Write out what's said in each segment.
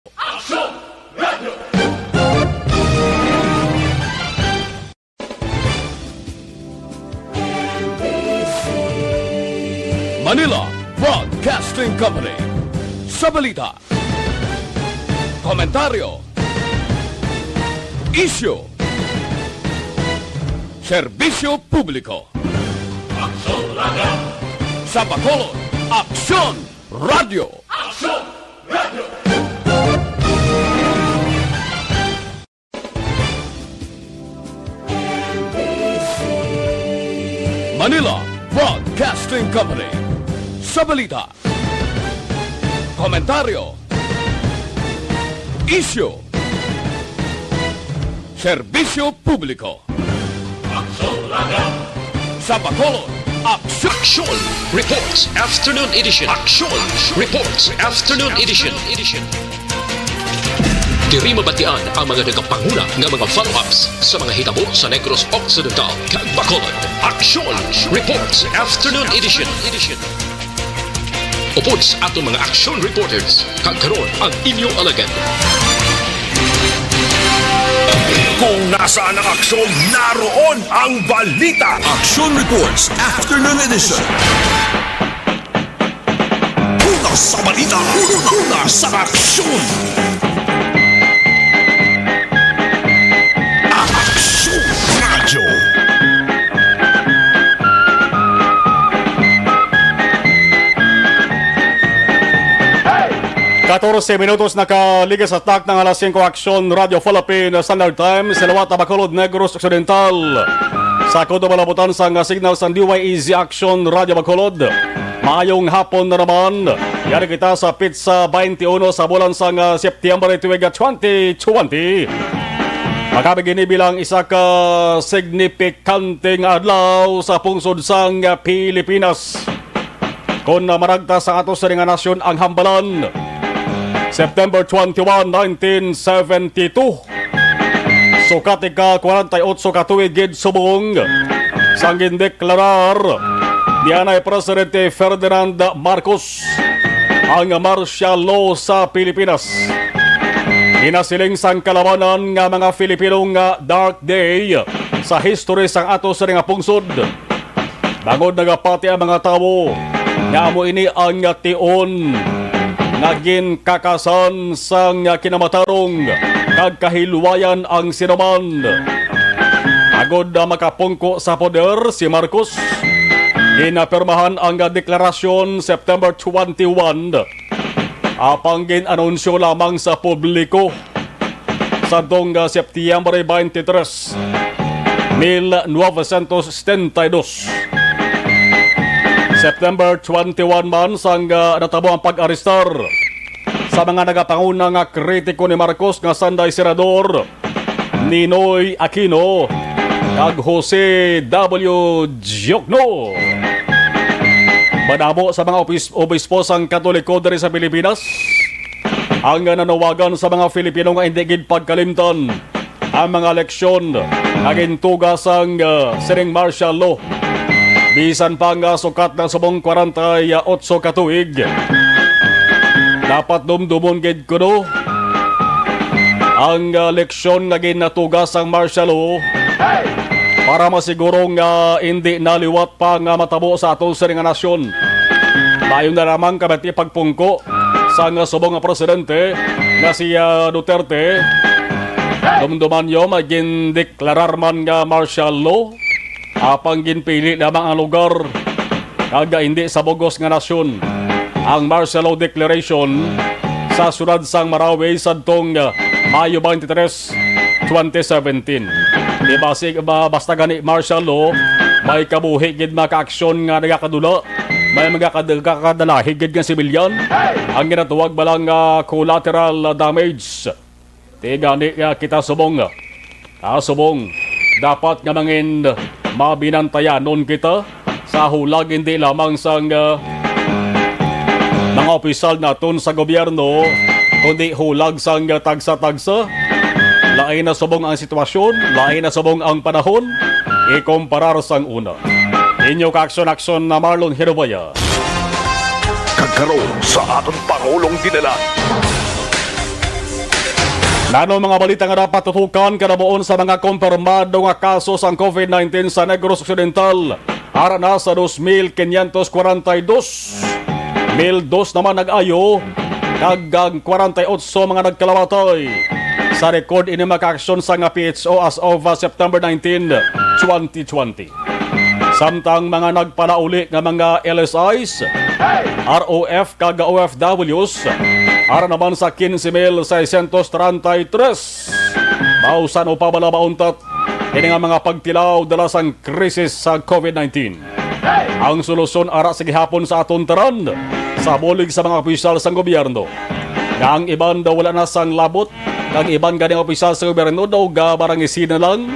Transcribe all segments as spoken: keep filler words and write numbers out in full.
Aksyon Radio! Manila Broadcasting Company. Sa balita, komentaryo, isyu, serbisyo publiko. Aksyon Radio! Sa Bacolod, Aksyon Radio! Aksyon Radio! Manila Broadcasting Company. Sa balita, komentaryo, isyu, serbisyo publiko. Aksyon Radio! Sa Bacolod, Aksyon! Aksyon Reports Afternoon Edition. Aksyon Reports Afternoon Edition. Diri mabatian ang mga nagapanguna nga mga follow-ups sa mga hitabo sa Negros Occidental kag Bacolod. Aksyon Reports Afternoon Edition. Upod sa aton mga action reporters, kag karon ang inyo alagad. Kung nasaan ang aksyon, naroon ang balita. Action Reports Afternoon Edition. Una sa balita, una sa aksyon. Aksyon Radyo. Katorse minutos nakaligas sa takna nga alas singko, Aksyon Radyo Philippine Standard Time, sa liwat sa Bacolod, Negros Occidental. Sa kuto malabutan sang signal sang D Y E Z Aksyon Radyo Bacolod. Maayong hapon na naman. Yari kita sa petsa twenty-one sa bulan sang, ah, September, tuig twenty twenty. Makabig ini bilang isa ka signifikante nga adlaw sa pungsod sang Pilipinas, kon maragta sa ato sini nga nasyon ang hambalan. September twenty-one, nineteen seventy-two, sukat ika kwarenta y otso ka tuig gid subong sang gindeklarar ni anay Presidente Ferdinand Marcos ang martial law sa Pilipinas. Ginasiling sang kalabanan nga mga Filipino nga dark day sa history sang ato sini nga pungsod. Bangod nagapati ang mga tawo nga amo ini ang tion nga ginkakasan sang kinamatarong kag kahilwayan ang sinuman. Agod na makapungko sa poder si Marcos, ginapirmahan ang deklarasyon September twenty-one, apang gin-anunsyo lamang sa publiko sadtong, ah, September twenty-three, mil novecientos setenta y dos. September twenty-one man sang, ah, natabo ang pag-arestar sa mga nagapanguna nga kritiko ni Marcos nga sanday Senador Ninoy Aquino kag Jose W. Diokno. Madamo sa mga opis-, obispo sang Katoliko diri sa Pilipinas ang nanawagan sa mga Filipino nga indi gid pagkalimtan ang mga leksyon nga gintuga sang, ah, sining martial law. Bisan pa nga sukat na subong kwarenta y otso ka tuig, dapat dumdumon gid kuno ang, ah, leksyon nga ginatuga sang martial law para masiguro nga indi na liwat pa nga matabo sa aton sini nga nasyon. Maayo na lamang kabati pagpungko sang subong nga presidente nga si, ah, Duterte. Dumduman niyo, may gindeklarar man nga martial law, apang ginpili lamang ang lugar kag hindi sa bug-os nga nasyon ang martial law declaration sa siyudad sang Marawi sadtong, ah, Mayo twenty-three, twenty seventeen. Di ba si, ba, basta gani martial law, may kabuhi gid mga kaaksyon nga nagakadula, may mga kad-, kadalahi gid nga sibilyan. Ang ginatawag ba lang nga collateral damage. Ti gani nga kita subong, ah, subong, dapat nga mangin mabinantayanon kita sa hulag hindi lamang sang, ah, mga opisyal naton sa gobyerno, kundi hulag sang tagsa-tagsa. Lain na subong ang sitwasyon, lain na subong ang panahon, ikumparar sang una. Inyo kaaksyon-aksyon na Marlon Hirubaya. Kag karon sa aton Pangulong Dinalan. Nano mga balita nga dapat tutukan? Kadamuon sa mga kompirmado nga kaso sang covid nineteen sa Negros Occidental, ara na sa dos mil quinientos kwarenta y dos. Mil dos naman nag-ayo, kag ang kwarenta y otso mga nagkalamatay. Sa record ini makaaksyon sa nga P H O as of, uh, September nineteen, twenty twenty. Samtang mga nagpalauli nga mga L S Is, R O F kag O F Ws, ara naman sa quince mil seiscientos treinta y tres. Mao sa ano pa bala mauntat ini nga mga pagtilaw dala sang krisis sa covid nineteen. Ang solusyon ara sa gihapon sa aton tanan, sa bulig sa mga opisyal sang gobyerno, nga ang iban daw wala na sang labot, kag iban gani nga opisyal sa gobyerno daw gabarangisina lang.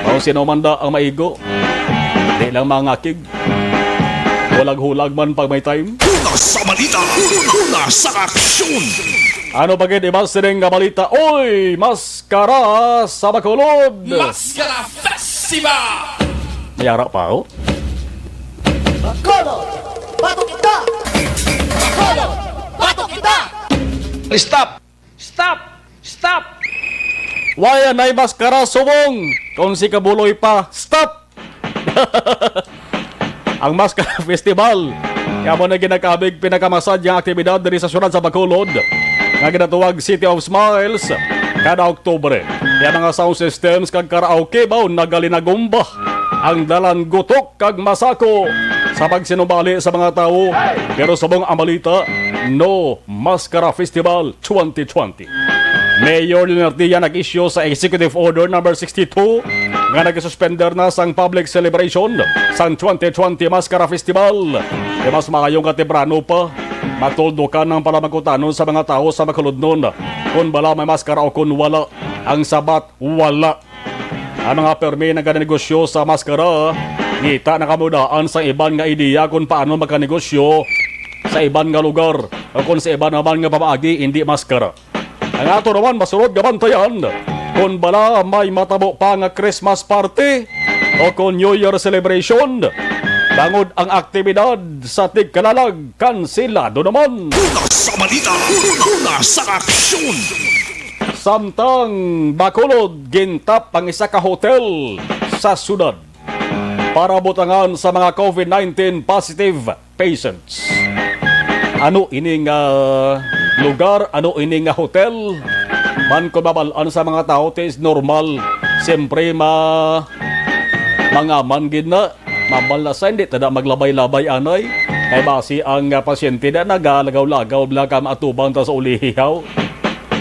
Mao sino man da ang maigo, di lang mangakig. Hulag-hulag man pag may time. Una sa balita, una sa aksyon. Ano pa gid iba sining nga balita? Oy, maskara sa Bacolod! Maskara Festival! May ara pa, oh. Bacolod, bato kita! Bacolod, bato kita! Stop! Stop! Stop! Why anay maskara subong? Kung si Kabuloy pa, stop! Ang Maskara Festival, kamo na ginakabig pinakamasad nga aktibidad diri sa syudad sa Bacolod, nga ginatawag City of Smiles, kada Oktubre. Kaya mga sound systems kag karaoke ba nagalinagumba ang dalan gutok kag masako sa pagsinumbali sa mga tawo. Pero subong ang balita, no Maskara Festival twenty twenty. Mayor Leonardia nag-issue sa Executive Order number sixty-two nga nagasuspender na sang public celebration sang twenty twenty Maskara Festival. Kay mas maayo nga temprano pa, matuldukan ang palamagkutanon sa mga tawo sa Bacolodnon kung bala may maskara o kung wala. Ang sabat, wala. Ang mga permi naganegosyo sa maskara, ngita nakamudaan sa iban nga ideya kung paano makanegosyo sa iban nga lugar o kung sa iban naman nga pamaagi hindi maskara. Ang ato naman masunod nga bantayan, kung bala may matabo pa nga Christmas party o kung New Year celebration, bangod ang aktibidad sa Tigkalalag, kansilado naman. Una sa balita, una sa aksyon. Samtang Bacolod, gintap ang isa ka hotel sa syudad para butangan sa mga covid nineteen positive patients. Ano ini nga lugar? Ano ini nga hotel? Man kung mabal-an sa mga tawo, ti is normal. Siyempre, ma-, mangaman gid na. Mabal na sa hindi ta na maglabay-labay anay. Kay basi ang, ah, pasyente na nagalagaw-lagaw bla ka maatubang ta sa ulihihaw.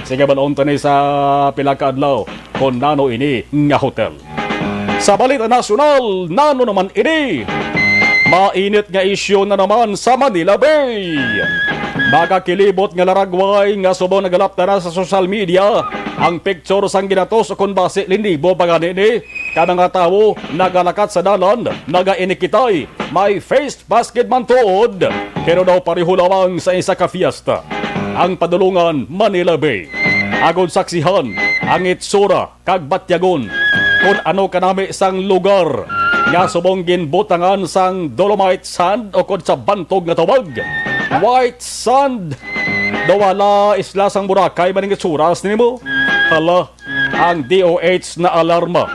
Sige, balon ta ni sa pila ka adlaw kung nano ini nga hotel. Sa balita nasyonal, nano naman ini? Mainit nga isyu na naman sa Manila Bay. Magakilibot nga laragway nga subong nagalapta na sa social media ang picture sang ginatos o kon basi linibo pa gani ni ka mga tawo nagalakat sa dalan, nagainikitay, may face mask gid man tuod, pero daw pareho lamang sa isa ka fiesta. Ang padulungan, Manila Bay. Agod saksihan ang itsura kag batyagon kon ano kanami sang lugar nga subong ginbutangan sang dolomite sand o kon sa bantog nga tawag, white sand. Daw wala isla sang Boracay man ang itsura nimo. Hala, ang D O H na alarma.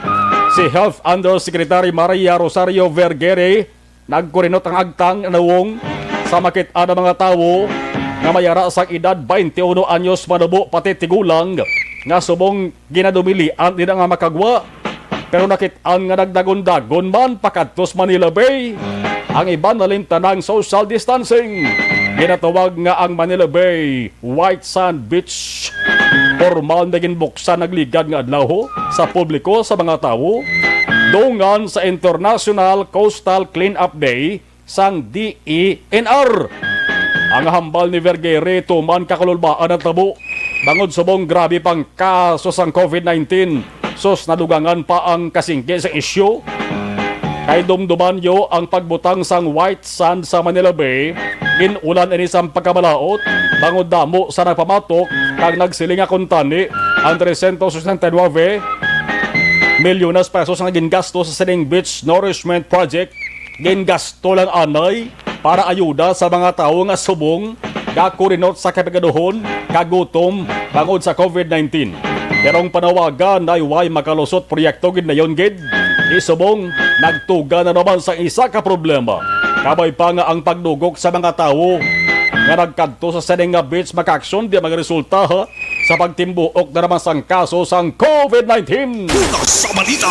Si Health Undersecretary Maria Rosario Vergere nagkurinot ang agtang nawong sa makit-an ang mga tawo nga may ara sang edad twenty-one anyos manubo pati tigulang nga subong ginadumilian nila nga makagwa. Pero nakit-an nga nagdagon-dagon man pakadto sa Manila Bay ang iban nalimtan ang social distancing. Ginatawag nga ang Manila Bay White Sand Beach. Pormal na ginbuksan nagligad nga adlaw sa publiko sa mga tawo dungan sa International Coastal Cleanup Day sang D E N R. Ang hambal ni Vergere tuman kakululbaan ang tabo bangod subong grabe pang kaso sang covid nineteen. Sus, nadugangan pa ang kasingki sa isyu. Kay dumduman yo ang pagbutang sang white sand sa Manila Bay, gin-ulan ini sang pagkamalaut, bangod damo sa nagpamatok kag nagsiling nga kuntani ang trescientos sesenta y nueve milyones pesos nga gingasto sa sining beach nourishment project, gingasto lang anay para ayuda sa mga tawo nga subong gakurinot sa kapigaduhon, kagutom, bangod sa COVID nineteen. Pero ang panawagan ay way makalusot proyekto gid na yun gid. Isubong, nagtuga na naman sa isa ka problema. Kabay pa nga ang pagdugok sa mga tawo nga nagkadto sa sining nga beach makaaksyon di magresulta, ha, sa pagtimbuok na naman sang kaso sang COVID nineteen. Una sa balita,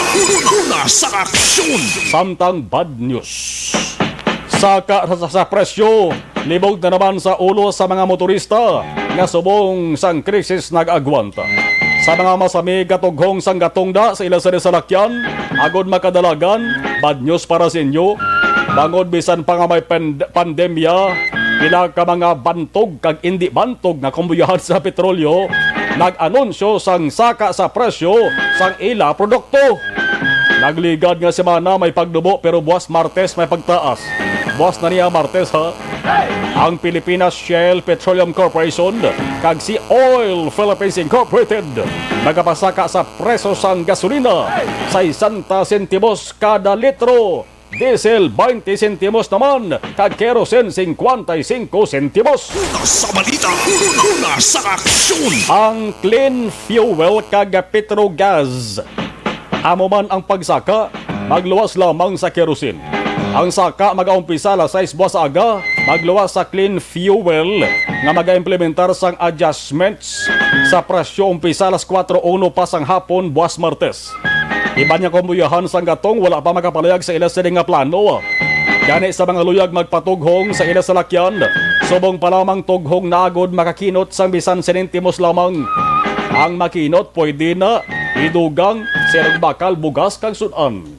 una sa aksyon. Samtang bad news. Saka sa, sa presyo, libog na naman sa ulo sa mga motorista nga subong sang krisis nag-agwanta. Sa mga masami katughong sang gatungda sa ila sa salakyan, agod makadalagan, bad news para sa inyo. Bangod bisan pa nga may pand-, pandemya, pila ka mga bantog kag indi bantog nga kumbuyahan sa petrolyo nag-anunsyo sang saka sa presyo sang ila produkto. Nagligad nga semana may pagdubo, pero buwas Martes may pagtaas. Buwas na niya Martes, ha? Ang Pilipinas Shell Petroleum Corporation kag si Oil Philippines Incorporated nagapasaka sa preso sang gasolina, sesenta sentimos kada litro, diesel, twenty sentimos naman, kag kerosene, cincuenta y cinco sentimos. Una sa balita, una sa aksyon. Ang clean fuel kag Petrogas, amo man ang pagsaka, magluwas lamang sa kerosene. Ang saka magaumpisa alas sais buwas sa aga, magluwas sa clean fuel nga magaimplementar sang adjustments sa presyo umpisa alas kuwatro uno pa sang hapon buwas Martes. Iban nga kumbuyahan sang gatong wala pa makapalayag sa ila sini nga plano. Gani sa mga luyag magpatughong sa ila salakyan, subong pa lamang tughong na agod makakinot sang bisan sentimos lamang. Ang makinot pwede na idugang sa ilang bakal, bugas kag sud-an.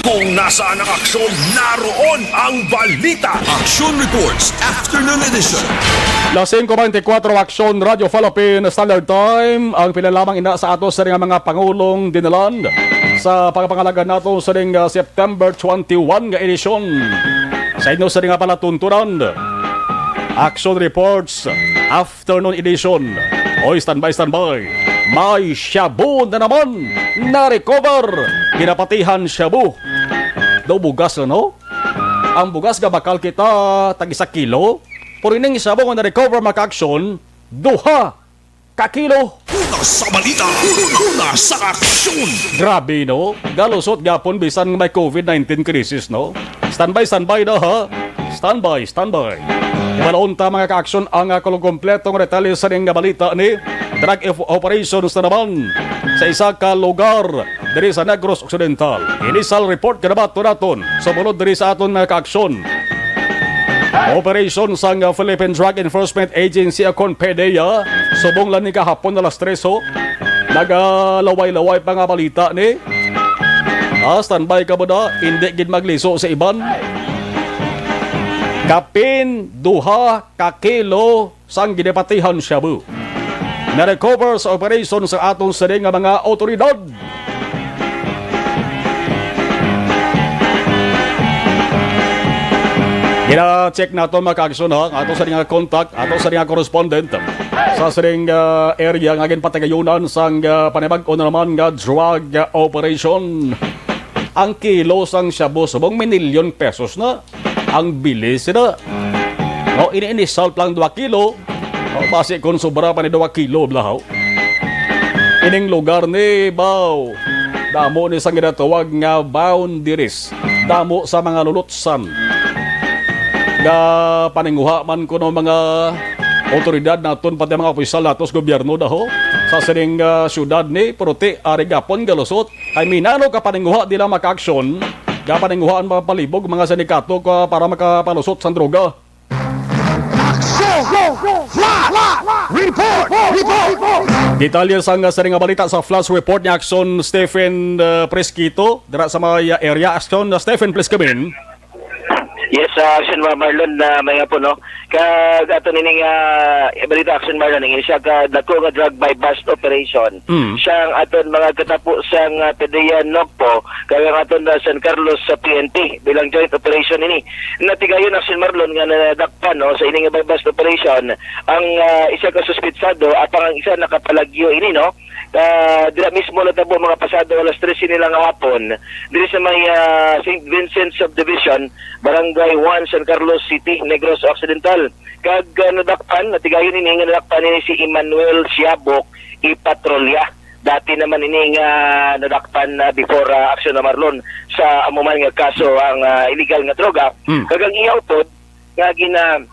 Kung nasaan ang aksyon, naroon ang balita. Aksyon Reports, Afternoon Edition. Las singko beintikwatro, Aksyon Radyo Philippine Standard Time. Ang pila lamang ina sa ato sa nga mga pangulong dinalan sa pagpangalaga nato sa ring, ah, September twenty-one nga edisyon. Sa inyo sa nga palatuntunan, Aksyon Reports, Afternoon Edition. Oy, standby, standby. May shabu na naman na-recover. Ginapatihan shabu. Daw bugas, no? Ang bugas nga bakal kita tag isa kilo. Pero ining shabu nga na-recover, mga kaaksyon, duha ka kilo. Una sa balita, una sa aksyon. Grabe, no? Galusot gapon bisan may COVID nineteen crisis, no? Standby, standby na, ha? Standby, standby. Ibalon ta, mga kaaksyon, ang, ah, kompletong detalye sa ning balita ni drug op-, operations na naman sa isa ka lugar diri sa Negros Occidental. Initial report ginabato naton sa bulod diri sa aton, mga kaaksyon. Operation sang, ah, Philippine Drug Enforcement Agency, akon PDEA, subong lang ni kahapon alas tres, ho. Nagalaway-laway pa nga balita ni. Ah, standby ka mo na, hindi gid magliso sa iban. Kapin duha ka kilo sang ginapatihan shabu na-recover sa operasyon sa aton sini nga mga awtoridad. Gina-check nato, mga kaaksyon, ha, ang ato sa nga contact, ato sa nga correspondent sa sining, ah, area nga ginpatigayunan sang, ah, panibag-o na naman nga drug, ah, operation. Ang kilo sang shabu subong minilyon pesos na ang bili sila. No, ini-, ini-salt lang dua kilo. O, basi kung sobra pa ni dua kilo, blahaw. Ining lugar ni, baw, damo ni sang ginatawag nga boundaries. Damo sa mga lulutsan. Nga paninguha man kuno mga otoridad naton, pati mga opisyal nato sa gobyerno, daho, sa sining, ah, syudad ni, pero ti, ari gapon galusot. Kay minano ka paninguha dila makaaksyon, gapaninguhaan mapalibog mga sindikato ka para makapalusot sang droga. Aksyon! Flash! Report! Report! Detalye sang, ah, sining nga balita sa flash report ni Aksyon Stephen, ah, Presquito, dira sa may, ah, area. Aksyon, ah, Stephen, please come in. Yes, ah, Action Mar-, Marlon, na may nga po, no? Kag ato nining, ah, balita, Action Marlon, ang isa ka dako nga drug buy-bust operation. Mm. Siyang aton mga katapo sang, ah, PDEA Nocpo, kag ang aton, ah, San Carlos sa P N P bilang joint operation ini. Natigayon, Action Marlon, nga nadakpan, no, sa ining buy-bust operation ang, ah, isa ka suspitsado, apang ang isa nakapalagyo ini, no? Ah, dira mismo natabo mga pasado alas trese nila nga hapon, diri sa may, ah, Saint Vincent Subdivision, Barangay one, San Carlos City, Negros Occidental. Kag, ah, nadakpan, natigayon ini nga nadakpan ini si Emmanuel Siabok Ipatrolya. Dati naman ini nga nadakpan na before, ah, aksyon na Marlon sa amo man nga kaso ang, ah, illegal nga droga. Mm. Kag ang iya upod nga gina-,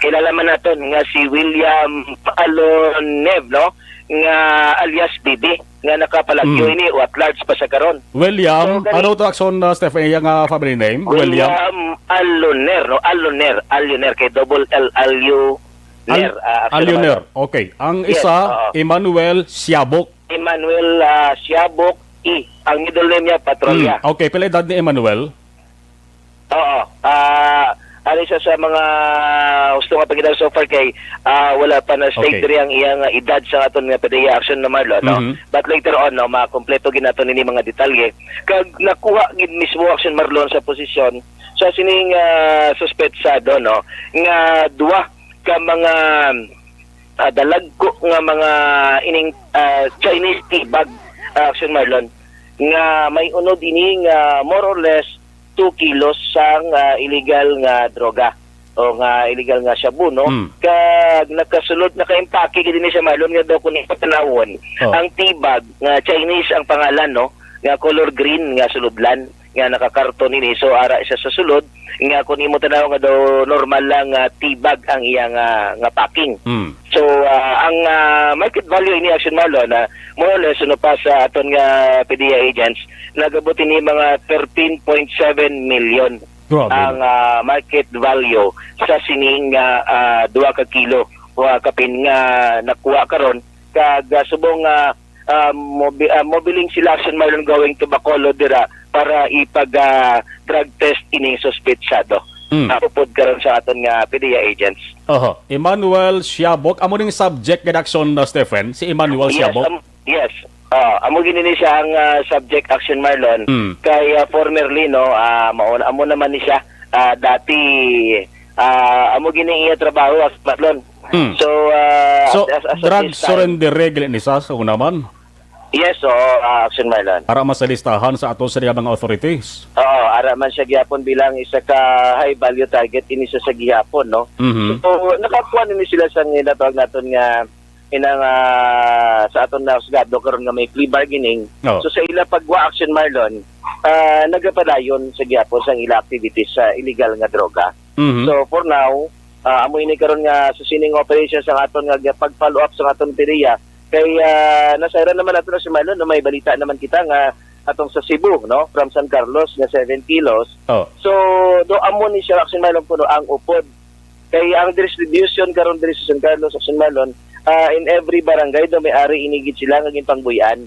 kilala man naton nga si William Alonev, no? Nga alias Bibi, nga nakapalagyo Mm. ini o at large pa sa karon. William, So, gani- ano to, Akson, uh, Steph, iya nga family name? William? William Aloner, no? Aloner, Aloner, kay double L, Alyo-, Al-, Ner, ah, Akson Alyoner. Naman. Okay. Ang Yes, isa, oo. Emmanuel Siabok. Emmanuel, ah, Siabok I. Ang middle name niya, Patrolya. Mm, okay. Pila edad ni Emmanuel? Oo. Ah, ano, isa sa mga gusto nga pagkita so far kay, ah, wala pa na state Okay. diri ang iyang, ah, edad sa aton nga PDEA action na Marlon, no? Mhm. But later on, no, makompleto gid nato nini mga detalye. Kag nakuha gid mismo action Marlon sa posisyon sa sining, ah, suspetsado, no, nga duwa ka mga, ah, dalagko nga mga ining, ah, Chinese tea bag, ah, action Marlon, nga may unod ini nga more or less two kilos sang, ah, illegal nga droga o nga illegal nga shabu, no? Hmm. Kag nakasulod, nakaimpake gid ini siya, Marlon, nga daw kung ipatanawon, Oh. ang tea bag nga Chinese ang pangalan, no? Nga color green nga sulodlan nga nakakarton ini. So, ara siya sa sulod nga kung imo tanaw nga daw normal lang nga tea bag ang iya nga, nga packing. Hmm. So, ah, ang, ah, market value ini action Marlon na more or less, ano pa sa aton nga PDEA agents, nagabot ini mga thirteen point seven million Grabe. ang, ah, market value sa sining, ah, ah, duha ka kilo o, ah, kapin nga nakuha karon. Kag, ah, subong nga, ah, mobi-, ah, mobiling sila action Marlon going to Bacolod dira para ipag, ah, drug test ining suspetsado. Mm. Ah, upod karon sa aton nga PDEA agents. Oho. Emmanuel Siabok, amo ning subject nga action, uh, Stephen, si Emmanuel Yes, Siabok? am-, yes. Ah, amo gini ni siya ang, ah, subject action Marlon. Mm. Kay, ah, formerly, no, ah, mao, amo naman ni siya, ah, dati, ah, amo gini iya trabaho as Marlon. Mm. So, ah, So, as, as, as of drug this time, surrender gid ni sa, sa una man? Yes, oo, ah, action Marlon. Para man sa listahan sa ato sa mga authorities. Oo, ara man siya gihapon bilang isa ka high value target ini sa, sa gihapon, no? Mhm. So, nakakuha nini sila sa ginatawag naton nga inang, ah, sa aton na husgado karon nga may plea bargaining. Oh. So, sa ila pagwa action Marlon, ah, nagapadayon sa gihapon sa ila activities sa illegal nga droga. Mhm. So, for now, ah, amo ini karon nga sa sining operation sa aton nga pag-follow up sa aton PDEA, kay, ah, nasayran naman nato na si Marlon, no? May balita naman kita nga atong sa Cebu, no? From San Carlos nga seven kilos. Oh. So, do amo ni siya, action Marlon, kuno ang upod. Kay ang distribution karon diri sa San Carlos, action Marlon, ah, in every barangay do may ari ini gid sila nga ginpangbuy-an.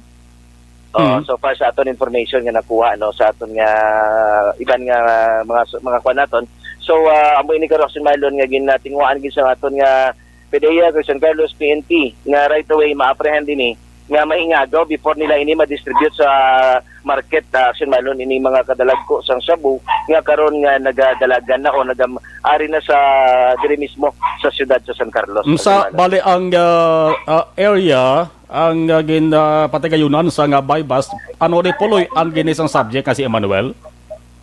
Oh, Mhm. so far sa aton information nga nakuha, no, sa aton nga iban nga mga, mga kuan naton. So, ah, amo ini karon, action Marlon, nga ginatinguhaan gid sa aton nga PDEA, San Carlos P N P, nga right away ma-apprehend ini nga maingagaw before nila ini ma-distribute sa market, ah, action Marlon, ini mga kadalagko sang shabu nga karon nga nagadalagan na o nagam-, ari na sa diri mismo sa siyudad sa San Carlos, Mm, sa action Marlon. Bali ang, ah, ah, area ang, ah, gin, ah, patigayunan sa nga buy-bust, ano ni puloy ang ginisang subject nga si Emmanuel?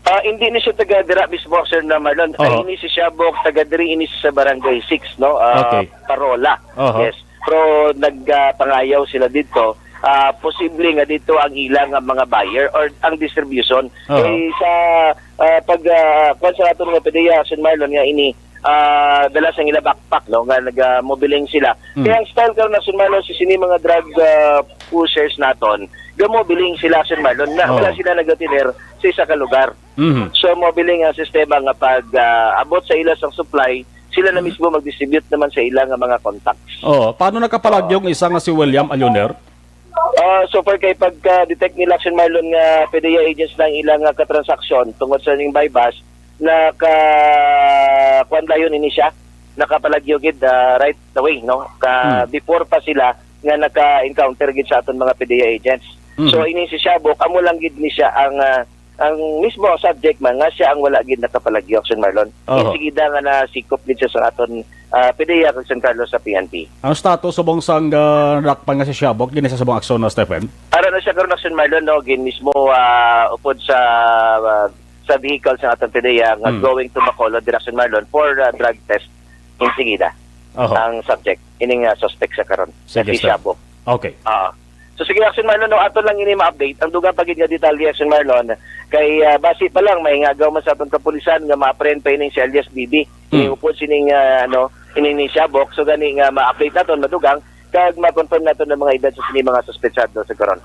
Ah, hindi ni siya taga dira mismo, sir, na Marlon. Ay, Oho. ini si Shabok, taga diri ini sa Barangay six, no? Ah, Okay. Parola. Oho. Yes. Pero nagpangayaw sila dito. Ah, posible nga dito ang ilang, ah, mga buyer or ang distribution. Oho. Eh, sa, ah, pag, ah, kwan sa aton nga PDEA, Sir Marlon, nga ini, ah, dala sa ila backpack, no, nga nagamobiling sila. Hmm. Kaya ang style karon na, Sir Marlon, si sini mga drug, ah, pushers naton, gamobiling sila, Sir Marlon, na Oo. wala sila nagatiner sa isa ka lugar. Mhm. So, mobiling ang sistema nga pag, ah, abot sa ila sang supply, sila na Mhm. mismo mag-distribute naman sa ila nga mga contacts. Oo. Paano nakapalagyo Oo. ang isa nga si William Alioner? Ah, so far kay pagka-detect nila, Sir Marlon, nga PDEA agents na ang ilang, ah, katransaksyon tungod sa ning buy-bust, naka-, kuwan dayon ini siya, nakapalagyo gid, ah, right away, no? Ka, Hmm. before pa sila nga naka-encounter gid sa aton mga PDEA agents. Hmm. So, ini si Shabok, amo lang gid ni siya ang, ah, ang mismo subject man nga siya ang wala gid nakapalagyo, Sir Marlon. Oho. Insigida nga nasikop gid siya sa aton ah, PDEA kag San Carlos sa P N P. Ang status subong sang, ah, nadakpan nga si Shabok dinhi sa subong aksyon na, Stephen? Ara na siya karon, Aksyon Marlon, no, gin mismo, ah, upod sa, ah, sa vehicle sa atong PDEA nga Hmm. going to Bacolod, Aksyon Marlon, for, ah, drug test insigida. Oho. Ang subject, ining, ah, suspect sa karon, Sige, si sir. Shabok. Okay. Ah. So sige, Aksyon Marlon, no, ato lang ini ma-update. Ang dugang pa gid nga detalye, Aksyon Marlon, kay, ah, basi pa lang, may ngagaw man sa atong kapulisan nga ma-apprehend pa ining si alias Bibi. Hmm. Ining upod sining, ah, ano, ining ni Shabok. So gani nga ma-update naton, madugang, kag ma-confirm naton ang mga edad sa sini mga suspetsado sa karon.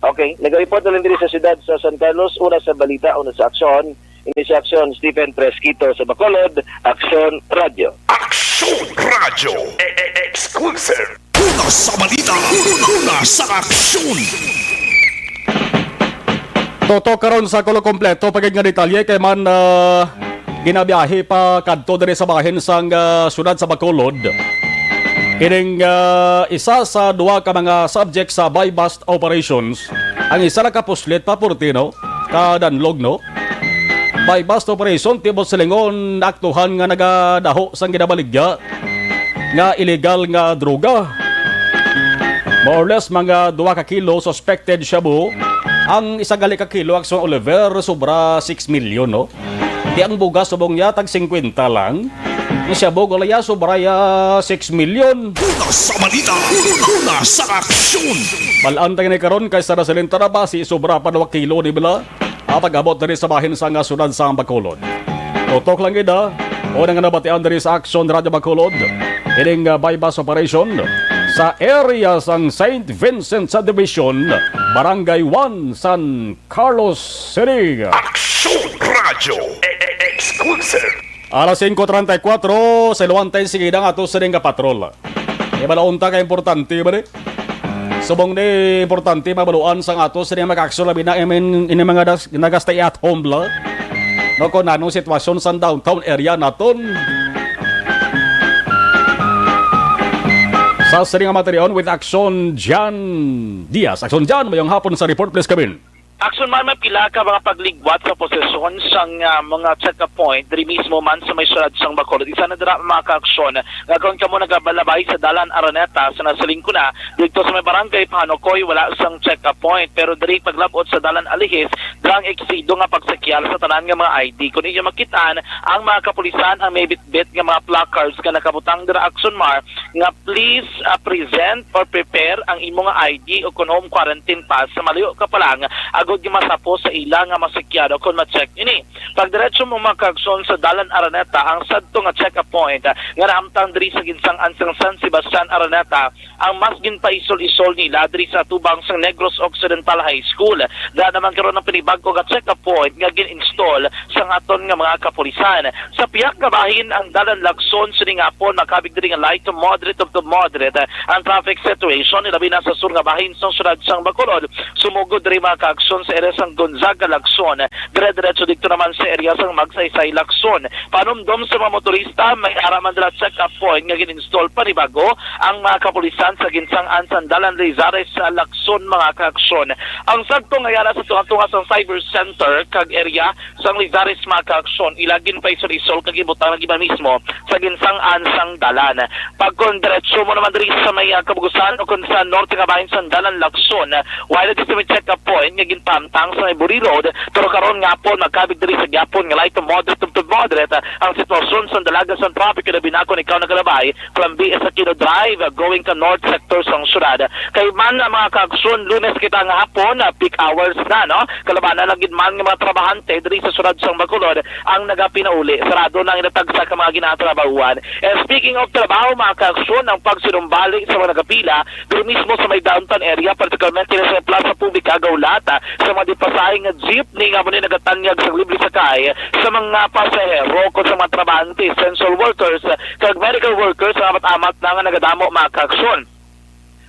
Okay, nag-report na lang diri sa siyudad sa San Carlos, una sa balita, una sa aksyon. Ini si Aksyon Stephen Fresquito sa Bacolod, Aksyon Radyo. Aksyon Radyo, e-, e-, exclusive. Una sa balita, una, una sa aksyon. Toto karon sa kulo kompleto pa gid nga detalye kay man, ah, ginabiyahe pa kadto diri sa bahin sang, ah, siyudad sa Bacolod. Kining, ah, isa sa duha ka mga subject sa buy-bust operations. Ang isa nakapuslit pa, Portino, ka danlog, no? Buy-bust operation, tibok silingon, aktuhan nga nagadaho sang ginabaligya nga illegal nga droga. More or less, mga duha ka kilo suspected shabu. Ang isa gali ka kilo, Aksyon Oliver, sobra six million, no? Di ang bugas subong niya, tag singkwenta lang. Ang shabu, wala ya, sobra ya, six million. Una sa balita, una, una sa aksyon. Balaan tayo ni karon kay sa Rasalin Tarabasi, sobra pa duha kilo ni bala. Ah, pag-abot diri sa bahin sa nga siyudad sa Bacolod. Tutok lang gid, ah. O nga nabatian diri sa Aksyon Radyo Bacolod. Ining, ah, buy-bust operation sa area sang Saint Vincent Subdivision, Barangay one, San Carlos City. Aksyon Radyo, e-, e-, exclusive. Alas singko treinta y cuatro, sa iluwantay, sige na nga to sa ring kapatrol. Di ba, launta ka importante ba ni? Subong ni importante mabaluan sang ato sa mga aksyon, labi na, I mean, ini mga das-, nagastay at home bla. No, kung anong sitwasyon sa downtown area naton. Sa sining nga materion with Aksyon Jan Diaz. Aksyon Jan, mayong hapon sa report, please come in. Aksyon man, may pila ka mga pagligwat sa posesyon sang, ah, mga check-up point diri mismo man sa may siyudad sang Bacolod. Isa na dira, mga kaaksyon, nga kon kamo nagabalabay sa Dalan Araneta sa nasiling ko na, didto sa may barangay Pahanukoy, wala sang check-up point. Pero diri paglab-ot sa Dalan Alihis, dira ang eksido nga pagsakyal sa tanan nga mga I D. Kung inyo makit-an, ang mga kapulisan ang may bitbit nga mga placards nga nakabutang dira, Aksyon Mar, nga please, ah, present or prepare ang imo nga I D o kon home quarantine pass sa malayo ka pa lang, agod nga masapos sa ila nga masakyado kon ma-check ini. Pagdiretso mo, mga kaaksyon, sa Dalan Araneta, ang sadto nga check-up point, ah, nga nahamtang diri sa ginsang-an sang San Sebastian Araneta, ang mas ginpaisol-isol nila diri sa atubang sang Negros Occidental High School. Dira naman karon ang panibag-o nga check-up point nga gin-install sang aton nga mga kapulisan. Sa pihak nga bahin, ang Dalan Lacson, sining hapon, makabig diri nga light to moderate to, to moderate ang traffic situation, ilabi na sa sur nga bahin sang siyudad sang Bacolod. Sumugod diri, mga kaaksyon, sa area sang Gonzaga Lacson, dire-diretso didto naman sa area sang Magsaysay Lacson. Panumdom sa mga motorista, may ara man dira check-up point nga gin-install panibago ang mga kapulisan sa ginsang-an sang Dalan Lizares sa Lacson, mga kaaksyon. Ang sadto nga yara sa tunga-tunga sang Cyber Center kag area sang Lizares, mga kaaksyon, ila ginpaisol-isol kag ibutang na gid mismo sa ginsang-an sang dalan. Pag kon diretso mo naman diri sa may, ah, Kabugusan o kon sa norte nga bahin sang Dalan Lacson, ah, wala diri sa may check-up point nga ginpahamtang sa may Buri Road, pero karon nga hapon, magkabig diri sa gihapon nga light to moderate to, to moderate, ah, ang sitwasyon sa dalagan sang trapiko, ilabi na kon ikaw nagalabay from B S Aquino Drive, ah, going ka north sector sang syudad. Kay man, ah, mga kaaksyon, Lunes kita nga hapon, ah, peak hours na, no? Kalabanan lang gid man nga mga trabahante diri sa syudad sang Bacolod ang nagapinauli. Sarado na ang ilang tagsa ka mga ginatrabahuan. And speaking of trabaho, mga kaaksyon, ang pagsinumbalik sa mga nagapila diri mismo sa may downtown area, particularmente na sa Plaza Publica, Gaulata, sa mga dipasahe nga jeepney nga amo ni nagatanyag sa libre sakay sa mga pasahero kon sa mga trabahante, essential workers, kag medical workers, nga amat-amat na nga nagadamo, mga kaaksyon.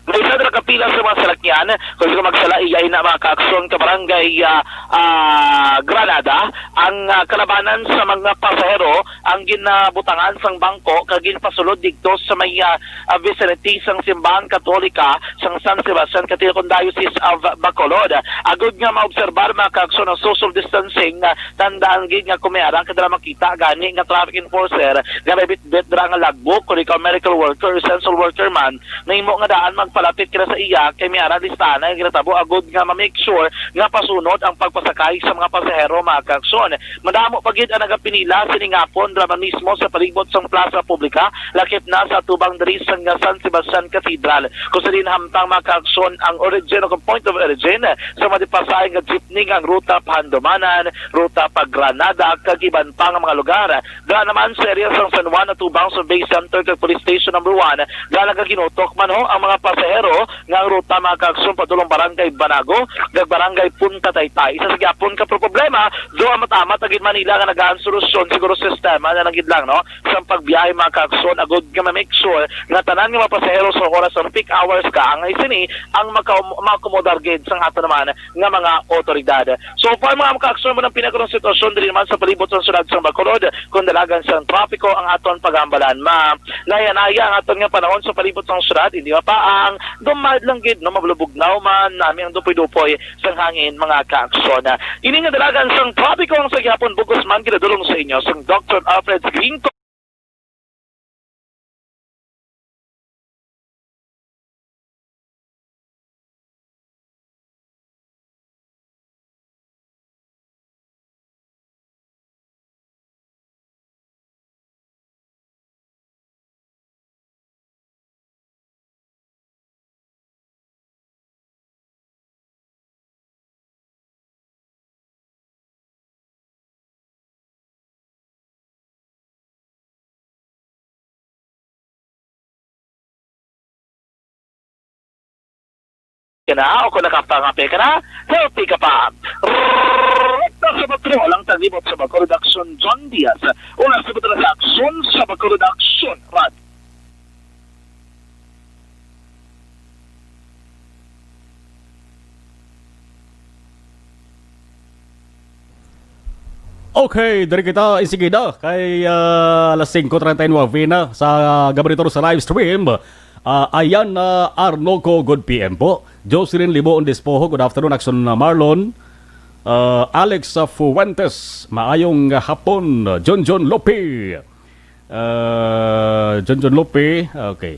May isa dira ka pila sa mga salakyan, kung sino magsala, iya ina, mga kaaksyon, ka barangay, ah, ah, Granada, ang, ah, kalabanan sa mga pasahero ang ginabutangan sang bangko kag ginpasulod didto sa may, ah, ah, vicinity sang Simbahan Katolika sang San Sebastian Cathedral, Diocese of Bacolod. Agud nga maobserbar, mga kaaksyon, ang social distancing, ah, tandaan gid nga kung may ara ka dira makita gani nga traffic enforcer nga may bitbit dira nga logbook, kung ikaw medical worker, essential worker man, nahimo nga daan magpalapit ka na sa iya, kay may ara listahan nga ginatabo agud nga ma-make sure nga pasunod ang pagpasakay sa mga pasahero, mga kaaksyon. Madamo pa gid ang nagapinila sining hapon dira man mismo sa palibot sang Plaza Publica, lakip na sa atubang diri sa San Sebastian Cathedral, kung sa diin hamtang, mga kaaksyon, ang origin o kung point of origin sa madipasahay nga jeepney nga ang ruta pa Handumanan, ruta pa Granada, kag iban pa nga mga lugar. Dira naman sa area sang San Juan, atubang sa Bay Center kag Police Station Number One, dira nagaginutok man ho ang mga pasahero nga ang ruta, mga kaaksyon, padulong Barangay Banago kag Barangay Punta Taytay. Isa sa gihapon ka problema, do ang matamat agid Manila nga nagaan solusyon, siguro sistema na lang gid lang, no, sa pagbiyahe, mga kaaksyon, agud nga ma-make sure nga tanan nga mga pasahero sa oras sang peak hours kaangay sini ang maka-, maakomodar gid sang ato naman nga mga otoridad. So far, mga kaaksyon, mo ang pinakarong sitwasyon diri naman sa palibot sang syudad sang Bacolod, kung dalagan sang trapiko ang aton paghambalan. Ma-, naya-naya ang aton nga panahon sa palibot sang syudad, hindi mapaang, dumad lang gid, no, mabalubugnaw man, nami ang dupoy-dupoy sang hangin, mga kaaksyon. Ini nga dalagan sang trapiko ang sa gihapon bugos man ginadulong sa inyo sang Doctor Alfred Green. Ka na, o kung nakapangape ka na, healthy ka pa. Rrrr! Sa Bacolod, ang taglibot sa Bacolod Aksyon, John Diaz. Una sa Bacolod Aksyon, sa Bacolod Aksyon, Rad. Okay, diri kita insigida kay, ah, alas singko treinta y nueve na sa, ah, gabay na sa live stream. Ah, ayan na, Arnoco, good P M po. Jocelyn Liboon Despojo, good afternoon, Aksyon, ah, Marlon. Ah, Alex, ah, Fuentes, maayong hapon. John John Lope. Ah, John John Lope, okay.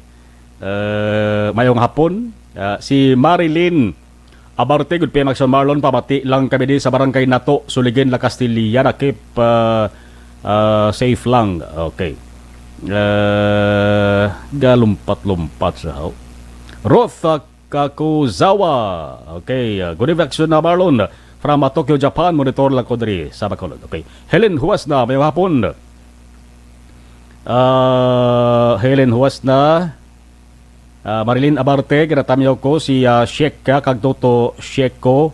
Ah, mayong hapon. Ah, si Marilyn Abarte, good P M Aksyon Marlon, pamati lang kami di sa barangay Nato, Suligen, La Castilla, Nakip, ah, ah, safe lang. Okay. Ah, galumpat-lumpat sa ho. Ruth, ah, Kakuzawa. Okay, ah, good evening, Aksyon na Marlon. From, ah, Tokyo, Japan, monitor lang ko diri sa Bacolod. Okay. Helen Huasna, mayong hapon. Ah, Helen Huasna, ah, Marilyn Abarte, ginatamyaw ko si, ah, Sheka kag Toto Sheko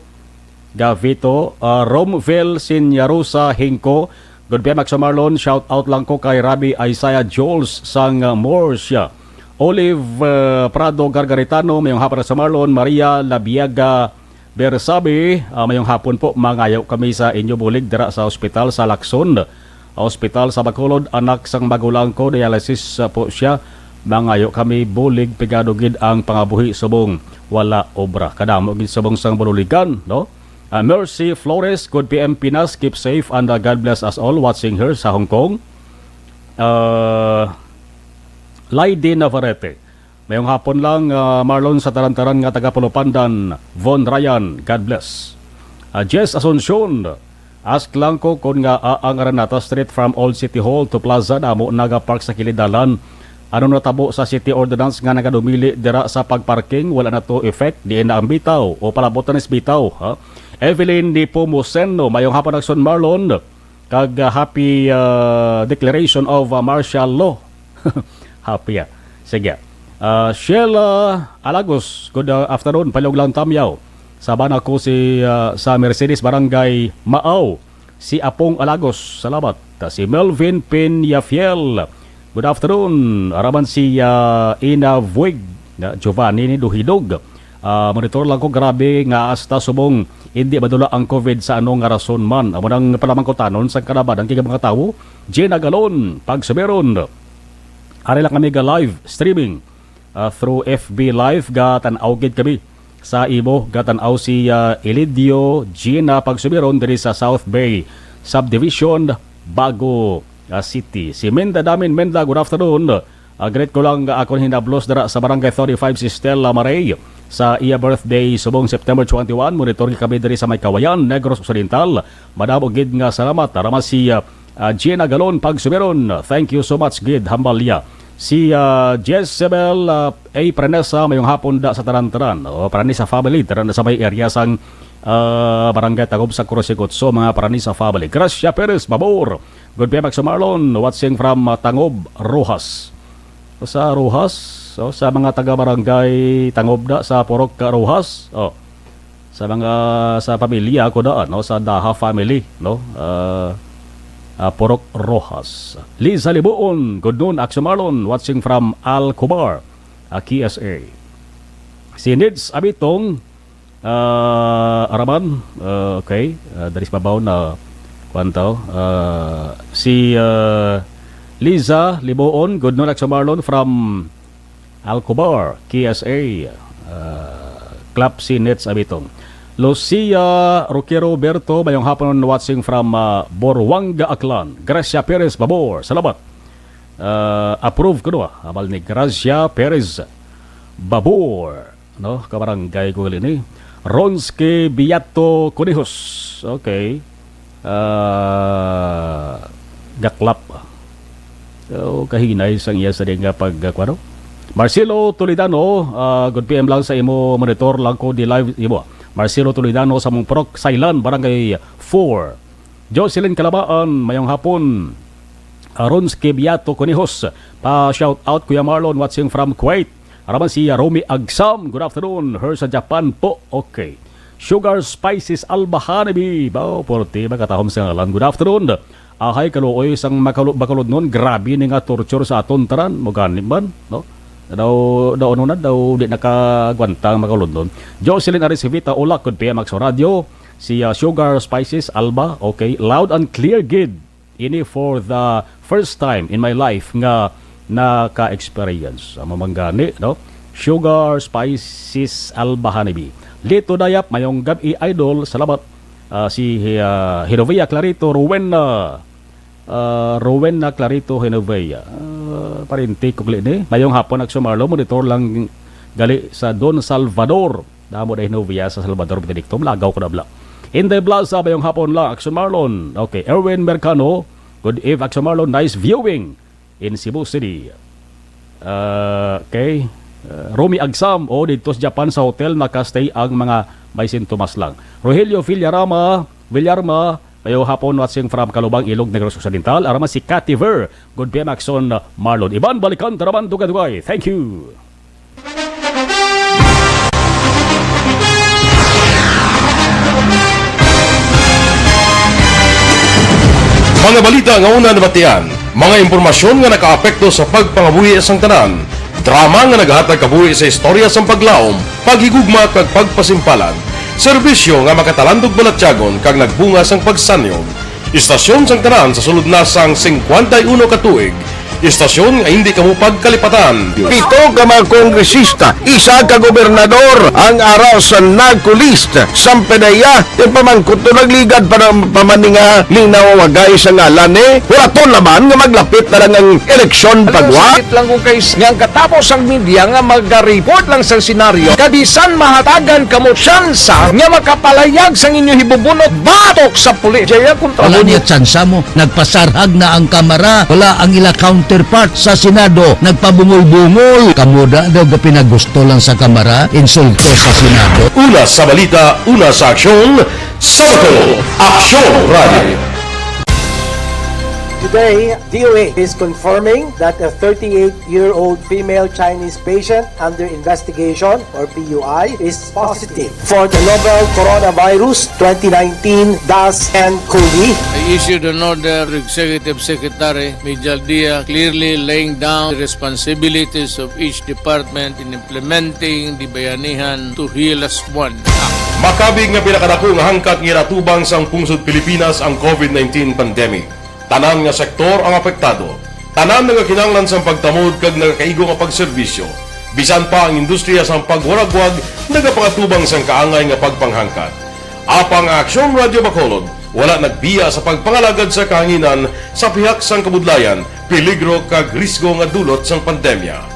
Gavito, ah, Romvel Sinyarosa Hingko. Good P M, Aksyon Marlon, shout out lang ko kay Rabbi Isaiah Jules sang, ah, Morsia. Olive, ah, Prado Gargaritano, mayong hapon, Aksyon Marlon, Maria Labiaga Bersabe, ah, mayong hapon po, mangayo kami sa inyo bulig dira sa ospital sa Lacson. Ospital sa Bacolod, anak sang magulang ko, dialysis, ah, po siya. Mangayo kami bulig, pigado gid ang pangabuhi subong wala obra. Kadamo gid subong sang baluligan, no? Ah, Mercy Flores, good P M Pinas, keep safe and, ah, God bless us all watching here sa Hong Kong. Ah, Lady Navarrete, mayong hapon lang, ah, Marlon, sa taran-taran nga taga Pulupandan. Von Ryan, God bless. Ah, Jess Asuncion, ask lang ko kon ngaa ang Aranata Street from Old City Hall to Plaza namo nagapark sa kilid dalan. Ano natabo sa city ordinance nga nagadumili dira sa pagparking? Wala na to effect, diin na ang bitaw o palabot na nis bitaw, ha? Evelyn Nepomuceno, mayong hapon, Aksyon Marlon, kag, ah, happy, ah, declaration of, ah, martial law. Happy, ah. Sige. Ah, Sheila Alagos, good, ah, afternoon. Palihog lang tamyaw. Sa bana ko si, ah, sa Mercedes, Barangay Maaw, si Apong Alagos. Salamat. Ta si Melvin Peñafiel. Good afternoon. Araman si, ah, Ina Vuig. Na Giovanni ni Duhidog. Ah, monitor lang ko, grabe nga hasta subong hindi madula ang COVID sa ano nga rason man. Amo nang palamangkutanon sang kalabanan kay mga tawo. Gina Galon, Pagsuberon. Ari lang kami ga live streaming, ah, through F B Live, gatan-aw gid kami sa imo, gatan-aw si, ah, Elidio Gina Pagsuberon diri sa South Bay Subdivision, Bago, ah, City. Si Menda Damin, Menda, good afternoon. Ah, greet ko lang, ah, akon hinablos dira sa Barangay thirty-five si Stella Maray sa iya birthday subong September twenty-one. Monitor kami diri sa may Kawayan, Negros Occidental. Madamo gid nga salamat. Ara man si, ah, ah, Gina Galon Pagsuberon. Thank you so much gid, hambal niya. Si, ah, Jezebel, ah, A Pranesa, mayong hapon da sa tanan-tanan. O, Pranesa family, tanan sa may area sang, ah, Barangay Tagob sa Cruce Gutso, mga Pranesa family. Gracia Perez, Babor. Good P M, Max Marlon, watching from, ah, Tangob, Roxas. O, sa Roxas, so, sa mga taga-barangay Tangob da, sa Purok, ah, Roxas, o, sa mga, sa pamilya ko daan, no, sa Daha family, no, ah, ah, Purok Roxas. Liza Libuon, good noon, Action Marlon, watching from Alcobar, ah, K S A. Si Nids Abitong, ah, Araman, ah, okay, ah, dari sa babaw na, kwan to, ah, si, ah, Liza Libuon, good noon, Action Marlon, from Alcobar, K S A, ah, Clap si Nets Abitong. Lucia Roquero Berto, mayong hapon, watching from, ah, Boruanga, Aklan. Gracia Perez Babor, salamat. Ah, approve ko, no? Abal ni Gracia Perez Babor, no? Kabarangay ko gali ni Ronski Biato Conejos. Okay. Ah, gaklap. So, kahinay sang iya sa nga pag, ah, kuwano? Marcelo Toledano, ah, good P M lang sa imo, monitor lang ko di live imo. Marcelo Toledano sa Mungprok, Sailan, Barangay four. Jocelyn Kalabaan, mayong hapon. Aron sa Kibiato Conejos, pa shout out Kuya Marlon, watching from Kuwait. Araman si Romy Agsam, good afternoon. Her sa Japan po, okay. Sugar Spices Alba Honeybee. Bao, porte, makatahom sa ngalan. Good afternoon. Ahay, kaluoy sang makalu-, makaludnon. Grabe ni nga torture sa aton tanan. Mo gani man, no? Daw, daw, ano na, daw, di nakagwanta ang makaludnon. Jocelyn Arisivita, Ulak, good P M X Radio. Si, ah, Sugar Spices Alba, okay. Loud and clear, gid. Ini for the first time in my life nga naka-experience. Amo man gani, no? Sugar Spices Alba Honeybee. Lito Dayap, mayong gab-i, idol. Salamat. Ah, si, ah, Genovia Clarito, Rowena, ah, Rowena Clarito Genovia. Ah, parinti ko gali ni. Mayong hapon, Action Marlon. Monitor lang gali sa Don Salvador. Damo na Genovia sa Salvador, Benedicto. Malagaw ko na bala. Inday Plaza, mayong hapon lang, Action Marlon. Okay, Erwin Mercano. Good eve, Action Marlon. Nice viewing in Cebu City. Ah, okay. Ah, Romy Agsam, o, dito sa Japan, sa hotel, nakastay ang mga may sintomas lang. Rogelio Villarama, Villarma, mayong hapon, watching from Calubang, Ilog, Negros Occidental. Araman si Cathy Ver. Good P M, Action Marlon. Iban, balikan, taraman, dugay-dugay. Thank you. Mga balita nga una nabatian, mga impormasyon nga nakaapekto sa pagpangabuhi sang tanan, drama nga naghatag kabuhi sa istorya sang paglaom, paghigugma kag pagpasimpalan, serbisyo nga makatalandog balatyagon kag nagbunga sang pagsanyo. Istasyon sang tanan sa sulod na sang singkwenta y uno ka tuig. Istasyon nga hindi kamo pagkalipatan. Pito ka mga kongresista, isa ka gobernador ang ara sa NAGCO list. Sampay na iya, yung pamangkot to nagligad pa ng pamaninga, linaw wagay sa ngalan ni. Wala to naman nga maglapit na lang ang eleksyon pagwa. Sakit lang kung kay nga ang katapos ang media nga maga-report lang sa senaryo, kabisan mahatagan kamo tsansa nga makapalayag sang inyo hibubunot batok sa pulis. Jaya kontra Wala mo niya tsansa mo. Nagpasarhag na ang Kamara. Wala ang ila counterpart sa Senado. Nagpabungol-bungol. Kamo da daw gapinagusto lang sa Kamara, insulto sa Senado. Una sa balita, una sa aksyon, sa Bato, Aksyon Radio. Today, D O A is confirming that a thirty-eight-year-old female Chinese patient under investigation, or P U I, is positive for the novel coronavirus twenty nineteen dash N cov. I issued an order to Executive Secretary Mijal Dia, clearly laying down the responsibilities of each department in implementing the Bayanihan to Heal as One Act. Makabig nga pinakadako nga hangkat nga ginatubang sang pungsod Pilipinas ang COVID nineteen pandemic. Tanan nga sektor ang apektado. Tanan nagakinahanglan sang pagtamod kag nagakaigo nga pagserbisyo. Bisan pa ang industriya sang pagwaragwag nagapangatubang sang kaangay nga pagpanghangkat. Apang ang Aksyon Radyo Bacolod wala nagbiya sa pagpangalagad sa kahanginan sa pihak sang kabudlayan, peligro kag risgo nga dulot sang pandemya.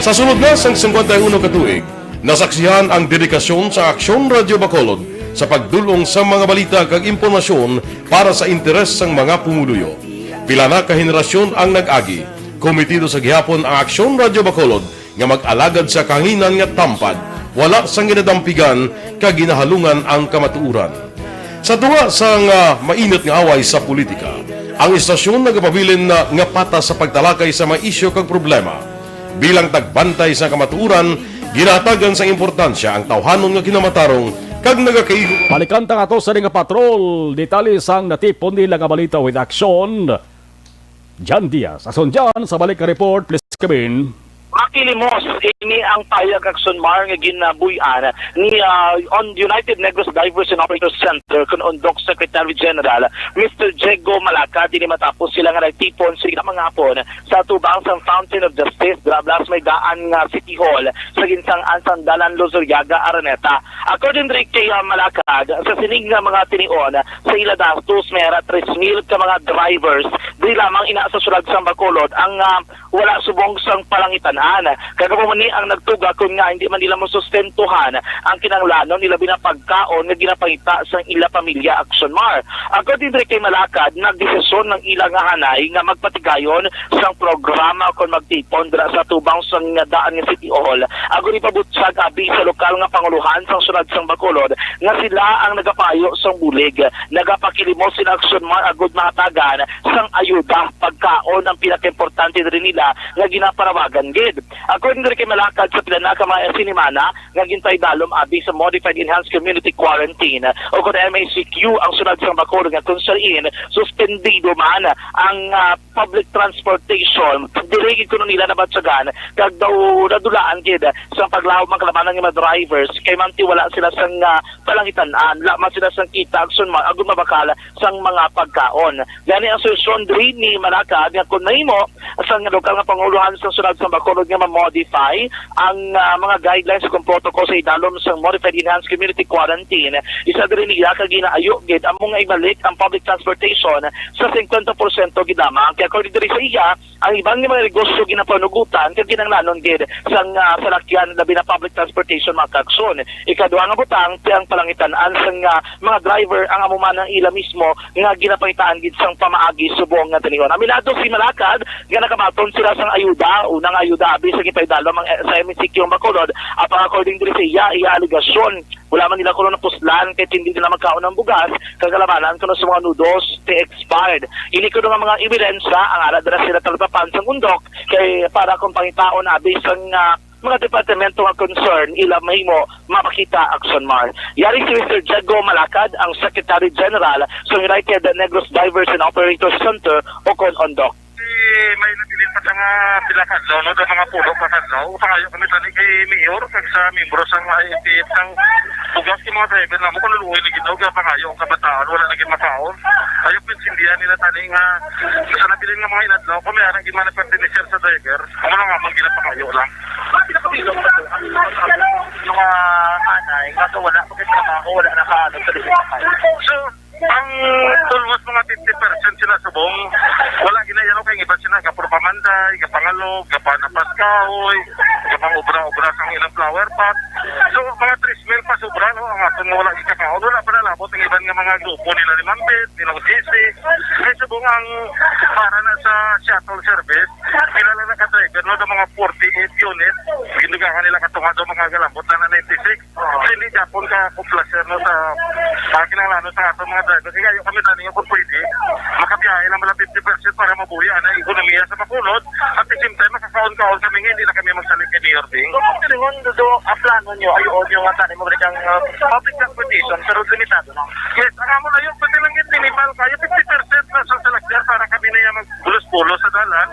Sa sulod na sang singkwenta y uno ka tuig, nasaksihan ang dedikasyon sa Aksyon Radyo Bacolod sa pagdul-ong sa mga balita kag impormasyon para sa interes sang mga pumuluyo. Pila na ka henerasyon ang nag-agi. Komitido sa gihapon ang Aksyon Radyo Bacolod nga mag-alagad sa kahanginan nga tampad, wala sang ginadampigan kag ginahalungan ang kamatuoran. Sa tunga sang, ah, mainit nga away sa politika, ang istasyon nagapabilin na nga patas sa pagtalakay sa mga isyu kag problema. Bilang tagbantay sa kamatuoran, ginahatagan sang importansya ang tawhanon nga kinamatarong kag nagakaigo. Balikan ta nga to sa nga patrol, detalye sang natipon nila nga balita with action. Jan Diaz, ason Jan, sa balik nga report, please, Kevin. Makilimos ini ang pahayag, Aksyon Mar, nga ginabuy-an ni, ah, on United Negros Divers and Operators Center kun UNDOC Secretary General Mister Diego Malacad, ini matapos sila nga nagtipon sa mga hapon sa atubang sang Fountain of Justice, dira bala sa may daan nga City Hall, sa ginsangan sang Dalan Luzuriaga, Araneta. According diri kay, ah, Malacad, sa sining nga mga tinion, sa ila datos may ara tres mil ka mga drivers diri lamang ina sa syudad sang Bacolod ang, ah, wala subong sang palangitan-an. Kag amo man ni ang nagtugakon nga hindi man nila masustentuhan ang kinahanglanon nila, labi na pagkaon nga ginapangita sang ila pamilya, Aksyon Mar. According diri kay Malacad, nagdesisyon ang ila nga hanay nga magpatigayon sang programa kon magtipon dira sa atubang sang daan nga City Hall, agud ipabutyag abi sa lokal nga pangulohan sang syudad sang Bacolod nga sila ang nagapayo sang bulig. Nagapakilimos sila, Aksyon Mar, agud mahatagan sang ayuda, pagkaon ang pinakaimportante diri nila nga ginaparawagan gid. According diri kay Malacad, sa pila na ka mga sinimana nga ginpaidalom abi sa Modified Enhanced Community Quarantine o kon M E C Q ang syudad sang Bacolod, nga kung sa diin suspendido man ang, ah, public transportation, diri gid kuno nila nabatyagan kag daw nadulaan gid sa paglahom ang kalabanan nga mga drivers kay manti wala sila sang, ah, palangitan-an, wala man sila sang kita, Aksyon Mar, agud mabakal sang mga pagkaon. Gani ang solusyon diri ni Malacad nga kun mahimo sang lokal nga pangulohan sa syudad sa Bacolod nga ma-modify ang, ah, mga guidelines kung protocol sa idalom sang Modified Enhanced Community Quarantine, isa diri nila ka ginaayo gid amo nga ibalik ang public transportation sa singkwenta porsyento gid lamang. Kay according diri sa iya, ang iban nga mga negosyo ginapanugutan kag ginahanglanon gid sang, ah, salakyan, labi na public transportation, mga kaaksyon. Ikaduha nga butang, ti ang palangitan-an sang, ah, mga driver ang amo man ang ila mismo nga ginapangitaan gid sang pamaagi subong nga tinion. Aminado si Malacad nga nakabaton sila sang ayuda, unang ayuda abi sa gipaidalom ang, sa M E C Q ang Bacolod. Apang according diri sa iya, iya alegasyon, wala man nila kuno napuslan kay hindi nila magkaon ang bugas, kag kalabanan kuno sa mga noodles, ti expired. Ini kuno nga mga ebidensya ang ara dira sila talapapan sang UNDOC kay para kung pangitaon abi sang, ah, mga departamento nga concern ila mahimo mapakita, Aksyon Mar. Yari si Mister Diego Malacad, ang Secretary General sa United Negros Drivers and Operators Center o kon UNDOC. May nabilin pa nga pila ka adlaw, no, daw mga pulo pa ka adlaw. Pangayo kami tani kay Mayor kag sa miyembro sang I F T F sang bugas kay mga driver namo kung luluoy lagi daw, kaya pangayo ang kabataan, wala na gid makaon. Ayaw pinsindihan nila tani nga sa nabilin nga mga inadlaw ko, may arang gid man pertenecer sa driver. Amo na nga, man ginapangayo lang. Mga anay, kaso wala pa kay trabaho, wala na kaano sa dili pa kayo. So, ang almost mga fifty percent sila subong, wala ginayaw kay iba sila, gapro pamanday, gapangalog, gapanapas kahoy, gapang obra-obra sang ilang flower pot. So, mga tres mil pa sobra, no, ang aton nga wala gikakaon, wala pa nalabot ang iban Mga grupo nila ni Mambit, nila Sisi. Kay subong ang para na sa shuttle service, kilala na ka driver, no, ng mga forty-eight unit. Ginugahan nila katong ato mga galambot na ninety-six. Hindi japon ka complacer, no, sa, sa kinahanglan, no, sa ato mga driver. Kaya yung kami tani yung kung pwede, makabiyahe lang mala fifty percent para mabuhi ang ekonomiya sa Bacolod. At the same time, makakaon-kaon kami nga hindi na kami magsalig kay Mayor Ding. So, kung tilingon, do, ang plano nyo, ay, o nyo nga tani mo, uh, public transportation, pero limitado na. Yes, ang amo na yun, pwede lang yun, minimal kayo, fifty percent na sa salakyan para kami na yung magbulos-bulos sa dalan.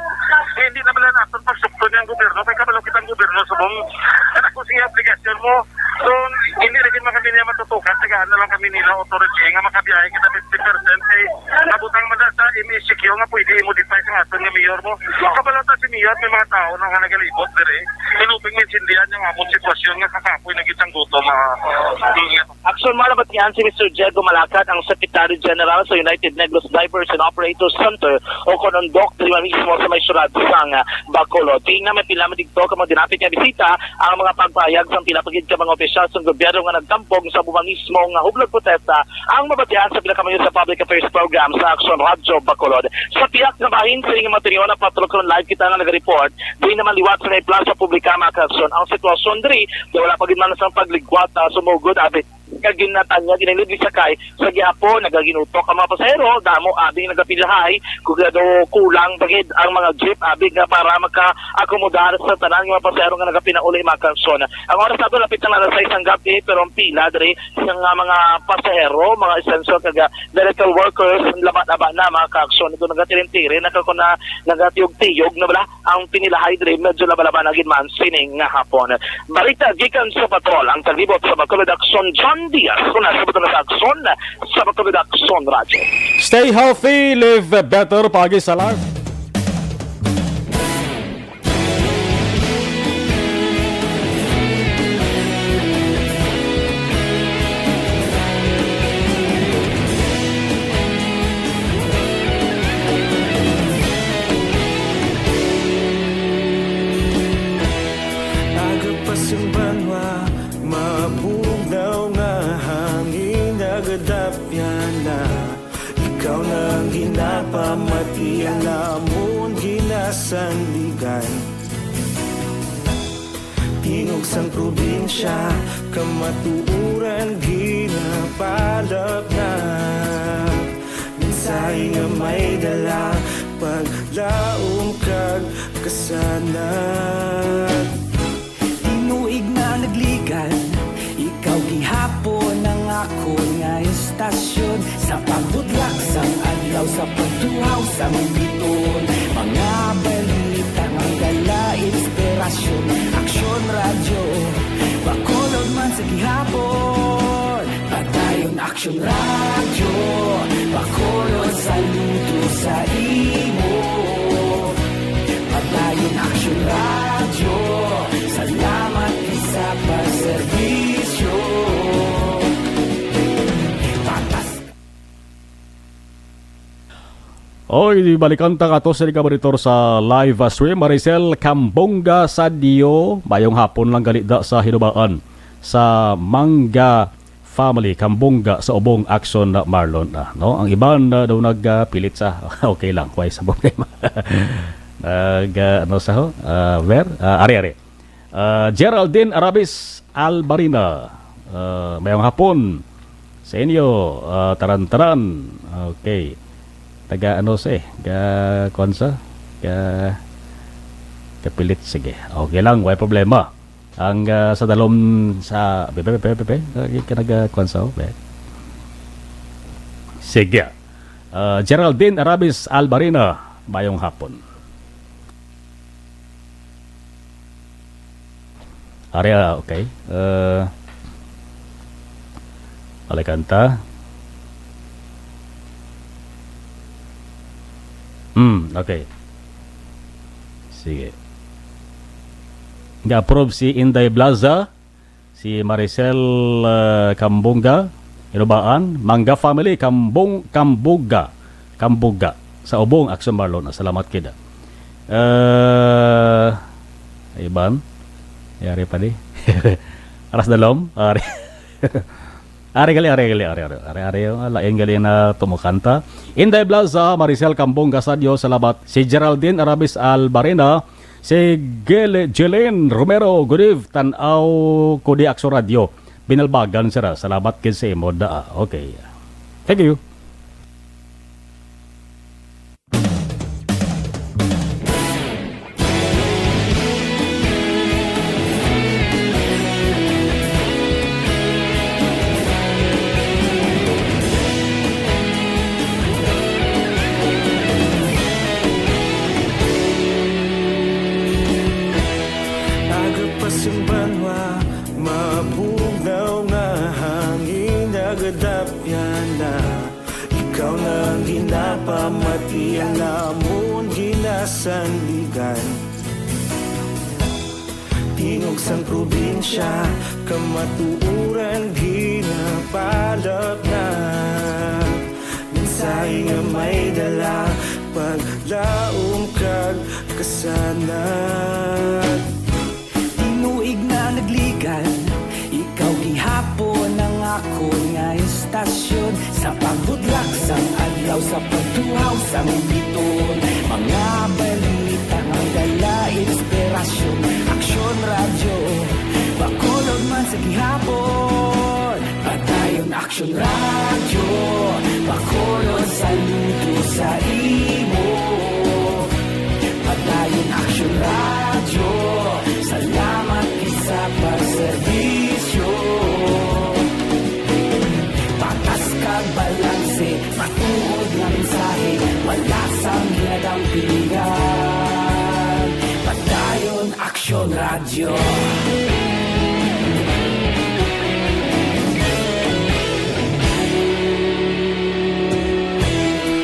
Eh, hindi naman lang natin pagsukto niyang gobyerno, kay kabalo kitang gobyerno, subong, ano po siya, obligasyon mo. So, hindi na gid man kami niya matutukan, tagaan na lang kami nila authority nga makabiyahe kita fifty percent kay nabutang man na sa M E C Q nga pwede i-modify sa aton nga mayor mo. Kabalo ta si mayor, may mga tao na nga nagalibot dire. Inubing intindihan yung among sitwasyon nga kakapoy na gid sang gutom, ah. Aksyon mo, nabatian si Mister Diego Malacad, ang Secretary General sa United Negros Drivers and Operators Center o kon UNDOC, diri mismo sa may syudad sang, ah, Bacolod. Tingnan, may pila man dito ka mga dinapit nga bisita ang mga pagpahayag sang pila pa gid ka mga opisyal sang gobyerno nga nagtampog sa bumanismo nga hublog protesta ang mabatian sa pila ka mayor sa public affairs program sa Aksyon Radyo Bacolod. Sa pihak nga bahin sa ining mga tinion, na patrol karon live kita nga naga-report. Di naman liwat sa may Plaza Publica, mga kaaksyon, ang sitwasyon diri, kay wala pa gid man sang pagligwat, ah, sumugod, abi, kag ginatanyag, ginilid sakay sa gihapon, nagaginutok ang mga pasahero, damo abi nagapilhay, kugado kulang pa gid ang mga jeep, abi, nga para makaakomodar sa tanan nga mga pasahero nga nagapinauli, mga kaaksyon. Ang oras nato, lapit na alas sais sang gabi, pero ang pila diri sa nga mga pasahero, mga essential kag, ah, medical workers, laba-laba na, mga kaaksyon. Ito nagatirin-tirin, nagkakuna, nagatiyog-tiyog na bala ang pinilahay diri, medyo laba-laba na gid man sining nga hapon. Balita gikan sa patrol, ang taglibot sa Bacolod Aksyon, John Diaz, una sa Bacolod Aksyon, sa Bacolod Aksyon Radyo. Stay healthy, live better, pagi sa life. Aga pa sing banwa, mabugnaw nga hangin nagadapyan na. Ikaw na ang ginapamati, ang amon ginasandigan. Tingog sang probinsya, kamatuoran ginapalapnap. Mensahe nga may dala, paglaom kag kasanag. Tinuig na nagligan, ikaw gihapon ang akon nga estasyon. Sa pagbudlak sang adlaw, sa pagtuhaw sang biton, mga balita nga dala inspirasyon. Aksyon Radyo, Bacolod man sa gihapon. Padayon Aksyon Radyo, Bacolod, saludo sa imo. Padayon Aksyon Radyo, salamat sa pagserbisyo. Patas. Oy, balikan ta kato sa mga monitor sa live stream. Maricel Cambonga Sadio, mayong hapon lang gali da sa Hinubaan sa Mangga Family, Cambonga sa Ubong, Aksyon, Marlon, ah, no? Ang iban, ah, daw nagpilit sa, okay lang, way sa problema. Nag, ah, ano sa ho? Ah, where? Ah, ari, ari. Ah, Geraldine Arabis Albarina, ah, mayong hapon sa inyo, ah, taran-taran. Okay. Taga ano sa eh? Ga, kuwan sa? Ga, kapilit. Sige. Okay lang, way problema. Ang, ah, sa dalom sa, be, be, be, be, be, lagi ka nag, ah, kuwan sa, oh, be. Sige. Ah, Geraldine Arabis Albarina, mayong hapon. Ari, ah, okay. Ah, balikan ta. Hmm, okay. Sige. Ga-approve si Inday Blaza, si Maricel, ah, Cambonga, Hinubaan, Mangga Family, Cambong-, Cambuga, Cambuga, sa Ubong, Aksyon, Marlon. Salamat kida. Ah, iban? Yari pa di. Aras dalom? Ari. Ari gali, ari gali, ari, ari, ari, ari, ah, lain gali na tumukanta. Inday Blaza, Maricel Cambong Casadio, salamat. Si Geraldine Arabis Albarena, si Gel-, Jeline Romero, good eve, tan-aw ko di Aksyon Radio. Binalbagan sira. Salamat gid sa imo da. Okay. Thank you. Aga pa sing banwa, mabugnaw nga hangin, nagadapyan na. Ikaw na ang ginapamati, ang amon ginasandigan. Tingog sang probinsya, kamatuoran ginapalapnag. Mensahe nga may dala, paglaom kag kasanag. Tinuig na nagligad, ikaw gihapon ang akon nga istasyon. Sa pagbudlak sang adlaw, sa pagtuhaw sang bituon, mga balita nga dala inspirasyon. Aksyon Radyo, Bacolod man sa gihapon. Padayon Aksyon Radyo, Bacolod, saludo sa imo. Padayon Aksyon Radyo, salamat gid sa pagserbisyo. Patas kag balanse, matuod nga mensahe, wala sang ginadampigan. Padayon Aksyon Radyo.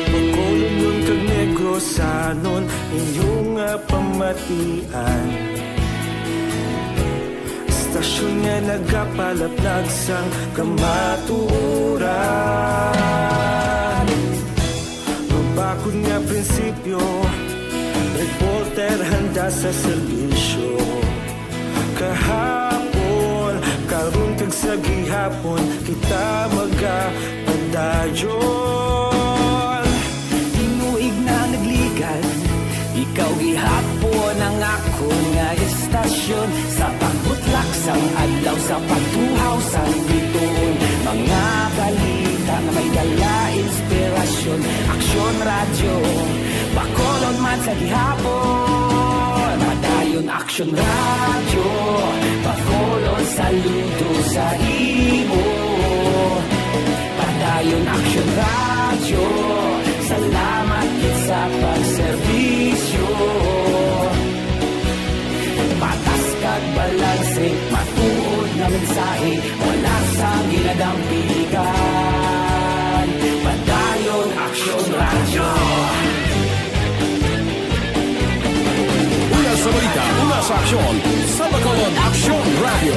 Bacolod kag Negros, sanon inyo nga pamatian. Istasyon nga nagapalaplag sang kamatuoran. Mabakod nga prinsipyo, reporter handa sa serbisyo. Kahapon, karon kag sa gihapon, kita magapadayon. Tinuig na nagligad, ikaw gihapon ang akon nga istasyon. Sa pagbutlak sang adlaw, sa pagtuhaw sang bituon, mga balita nga may dala inspirasyon. Aksyon Radyo, Bacolod man sa gihapon. Padayon Aksyon Radyo, Bacolod, saludo sa imo. Padayon Aksyon Radyo, salamat gid sa pagserbisyo. Patas kag balanse, matuod nga mensahe, wala sang ginadampigan. Padayon Aksyon Radyo. Una sa balita, una sa aksyon, sa Bacolod Aksyon Radyo.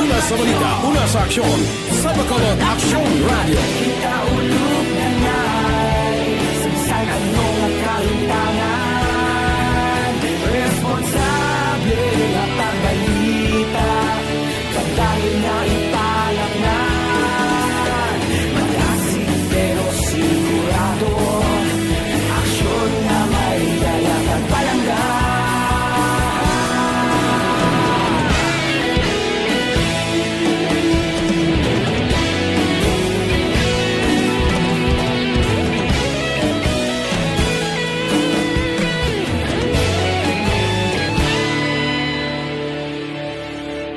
Una sa balita, una sa aksyon, sa Bacolod Aksyon Radyo. Kita ulog na ngay, sa bisan ano nga kahintangan, responsable nga pagbalita. Padayon na ipalapnan, malasig pero sigurado. Aksyon nga may dala kag palangga.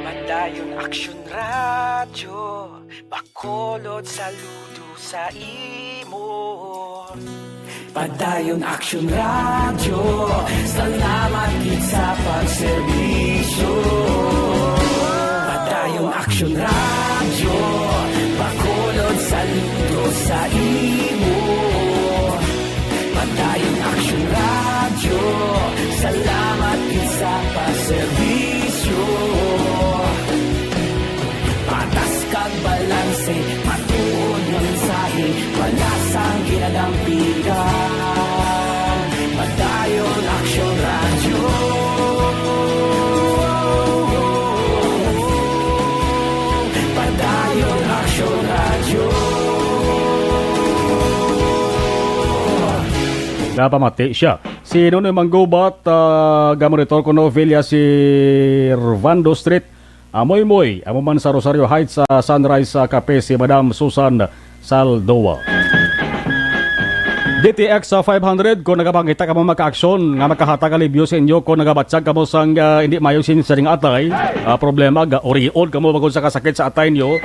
Padayon Aksyon Radyo, Bacolod, saludo sa imo. Padayon Aksyon Radyo, salamat gid sa pagserbisyo. Padayon Aksyon Radyo, Bacolod, saludo sa imo. Padayon Aksyon Radyo, salamat gid sa pagserbisyo. Patas kag balanse, matuod nga mensahe, wala sang ginadampigan. Padayon Aksyon Radyo. Napamati siya. Si Nonoy Manggubat, ah, gamonitor kuno, Villa Servando Street, ah, Moymoy, amo man sa Rosario Heights, sa Sunrise, sa Cafe, si Madam Susan Saldoa. D T X sa five hundred, kung nagapangita kamo makaaksyon nga makahatag alibyo sa inyo kung nagabatyag kamo sang, ah, hindi maayo sin siring atay, ah, problema, ga-, urion kamo bangod sa kasakit sa atay niyo.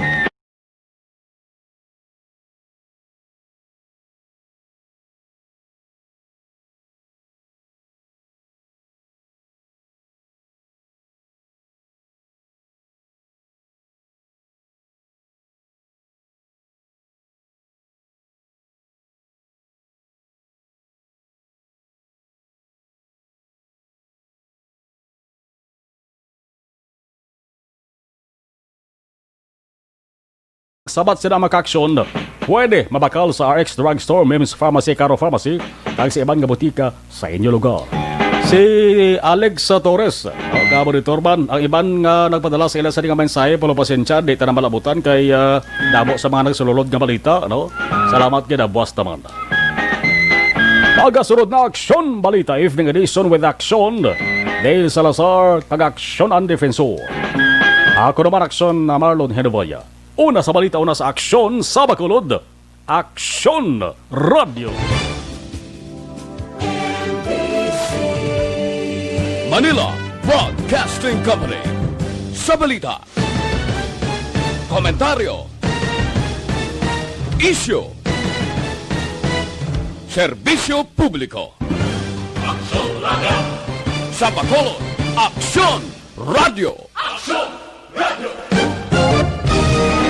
Sabat sila makaaksyon, pwede mabakal sa R X Drugstore, Mims Pharmacy, Caro Pharmacy, kag sa iban nga butika sa inyo lugar. Si Alex Torres, o, gamonitor man, ang iban nga nagpadala sa ila sa nga mensahe, pero pasensya, di ta na malabutan kay, ah, damo sa mga nagsulod nga balita, no? Salamat gid, buwas naman. Magasunod na Aksyon Balita, Evening Edition with Aksyon, Dale Salazar, kag Aksyon ang Defensor. Ako naman, Aksyon na Marlon Henovaya. Una sa balita, una sa aksyon sa Bacolod, Aksyon Radio. Manila Broadcasting Company. Sa balita, komentaryo, isyu, serbisyo publiko. Aksyon Radio. Sa Bacolod, Aksyon Radio.